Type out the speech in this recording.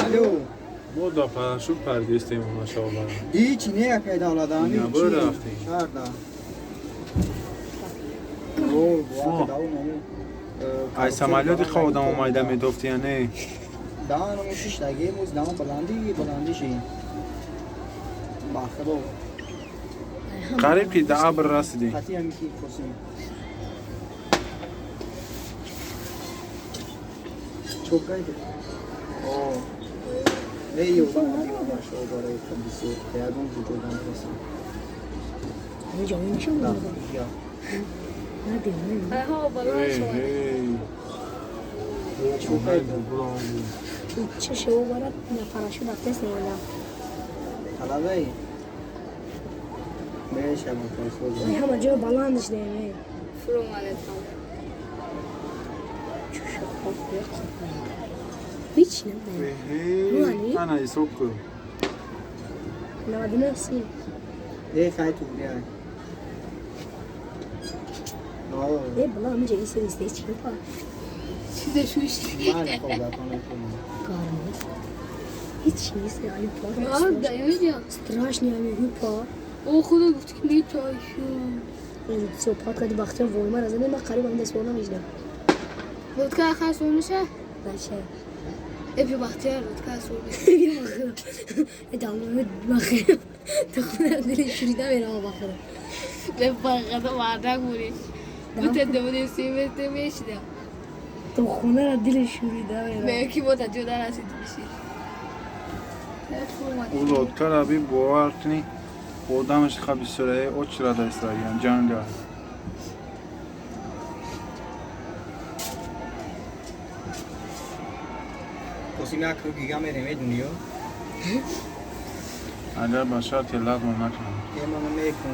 Алло. Мо да парашют пардистем машалла. Ҳичи не якай давладани. Набуд рафтем. Шарда. О, буака даун ому. Ай самолёти ха одам омайда медофти я не? Даун ому шиштаги муз даун баланди баланди ши. Ба худо. Қариб ки да абр расидем. Хати ҳами ки косим. Чокай. О. Эй, одам димашо барои бисёр ягон вуҷуда нарасид. ҷои нишон Да, дод. я. Надем. Ҳа, баланд Эй, шуд. эй. Чокай. Чӣ шоу барад на парашют рафтест намада. Талабай. Мешавам фарсоз. Ай ҳама ҷо баландш дем. Фуромадед ҳам. Чӣ шоу ҳеч надем. Эй, ана ҳисоб кун. 99 си. Эй, хай ту биай. О, Э бала ҳамиҷа исе исте чӣ па. Чизе шуш. ман хобдатон мекунам. Кармо. Ҳеч нест али па. Да, ёҷа. Страшный ами па. О, худо гуфт ки метошу. Сопат кади бахтиёр войма раза ма қариб ам даст болам ижда. Лутка хас оныша? Бача. Эпи Бахтияр лутка сониш. Давно бахир. То худа дили шурида мерава бахир. Бе багада вардак бури. Буте демони симете мешида. То хона ра дили шурида мерава. Ме ки бота ҷода расид биши. Ӯ лодкара би бовар кунӣ одамаш ха бисёрае очрада истагиян ҷанга. Косим як рӯ гига мерем, медуни ё? Агар ба шарти лағво накунам. Е, мана мекун.